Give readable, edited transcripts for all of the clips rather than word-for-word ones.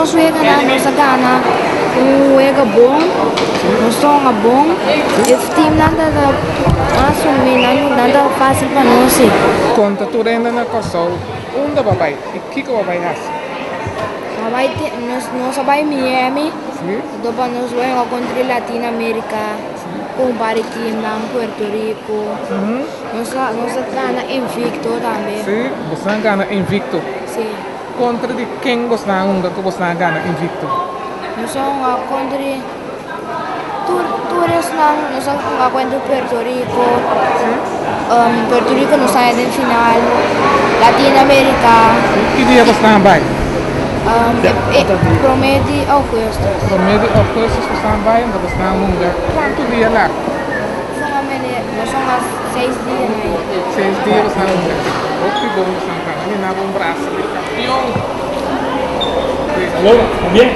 Nos weganan nos a gana un wega bon, nos ta hunga bon. E teamnan ta asumi nan ta fácil pa nos si. Konta tur hende na Kòrsou unda bo a bai i kiko bo a bai hasi. Nos a bai Miami anto pa nos wega kontra Latin Amerika ku un par di teamnan, Puerto Rico. Nos a gana invicto tambe. Si, boso a gana invicto. Si. Kontra di ken boso a hunga ku boso a gana invicto? Nos a hunga kontra di tur tur esnan, nos a hunga kontra Puerto Rico, Puerto Rico nos a haña den final, Latin America. Ki dia boso a bai? Prome di augustus. Prome di augustus boso a bai, anto boso a hunga kuantu dia largu? Nos hunga seis dia na ei. Seis dia boso a hunga. Hopi bon boso a gana. Mi naba un brasa di kampion. Aló, bien.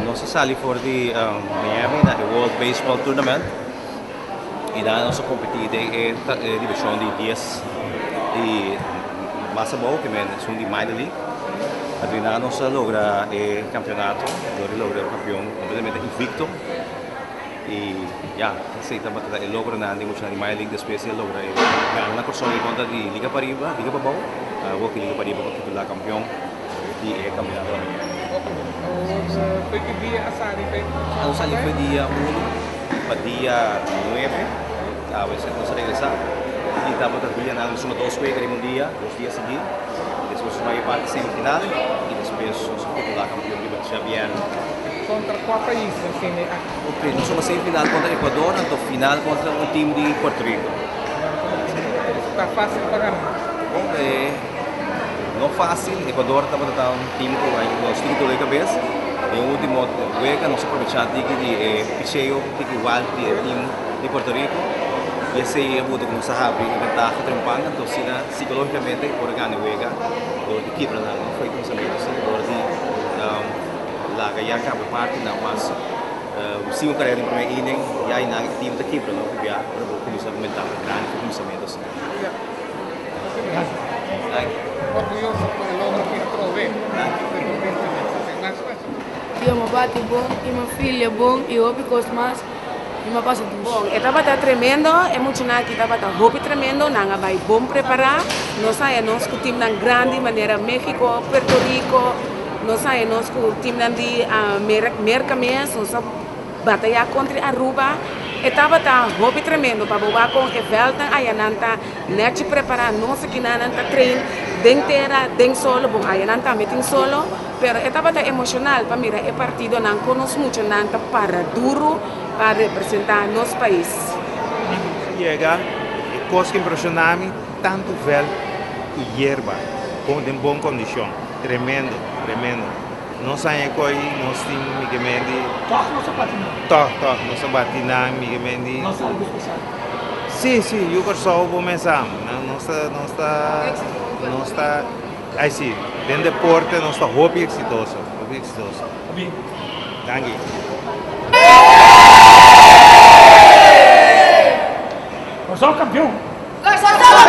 Nos a sali for di Miami na e World Baseball Tournament y nan nos a competi den e division di dies y mas abou ke men esun di minor league. Anto y nan nos a logra e campeonato, nos a logra e campeon completamente invicto y ya esey tabata e logronan di muchanan di minor league despues di a logra e gana na Corsou di contra di liga pariba, liga pabou, awor ki liga pariba pa titula campeon. di e campeonato americano. Foi ki dia a sali fe? A sali foi dia uno pa dia nuebe, awe nos a regresa y tabata dianan nos tuma dos wega riba un dia, dos dia sigui, despues nos bai e parti semifinal y despues nos a titula campeon riba djabièrnè. Contra cua pais na semi a? Ok, nos tuma semifinal contra Ecuador anto final contra un team di Puerto Rico. Ta facil pa gana? Bon, e. No fácil, Ecuador tabata ta un team cu a nos tiki dolor di cabes. Den ultimo wega nos a probecha tiki di e picheo tiki wild di e team di Puerto Rico y esey a buta cu nos a habri e ventaha trempan anto asina psicologicamente por a gana e wega door di kibra nan no fue cuminsamentu si door di laga ya caba e parti nan mas cinco carera den primer inning ya y nan e team ta kibra no pabia ora bo cuminsa cu ventaha grandi for cuminsamentu asina. Yo m'a bati bon y m'a filia bon y hopi cos mas y m'a pasa dushi. Bon, e tabata tremendo, e muchanan aki tabata hopi tremendo, nan a bai bon prepará. Nos haña nos ku timnan grandi manera Mexico, Puerto Rico, nos haña nos ku timnan di Merka mes, nos a Batayá kontra Aruba e tabata hopi tremendo pa bo wak kon e vèltnan ayanan ta nèchi prepará, no si kina nan ta train den tera, den solo, bon ayanan tambe tin solo, pero e tabata emoshonal pa mira e partidonan kon nos muchanan ta para duru pa representá nos pais. Yega e kos ku impreshoná mi tantu vèlt ku yerba den bon kondishon, tremendo, tremendo. Nos haña koy nos tin Miguel Mendy. Tòg nos a bati nan. Tòg, tòg nos a bati nan Miguel Mendy. Nos algu spesial. Sí, sí, yu Kòrsou bo mes ama. Nos ta, nos ta, nos ta, ai sí, den deporte nos ta hopi eksitoso, hopi eksitoso. Hopi. Danki. Kòrsou kampion! Kòrsou kampion!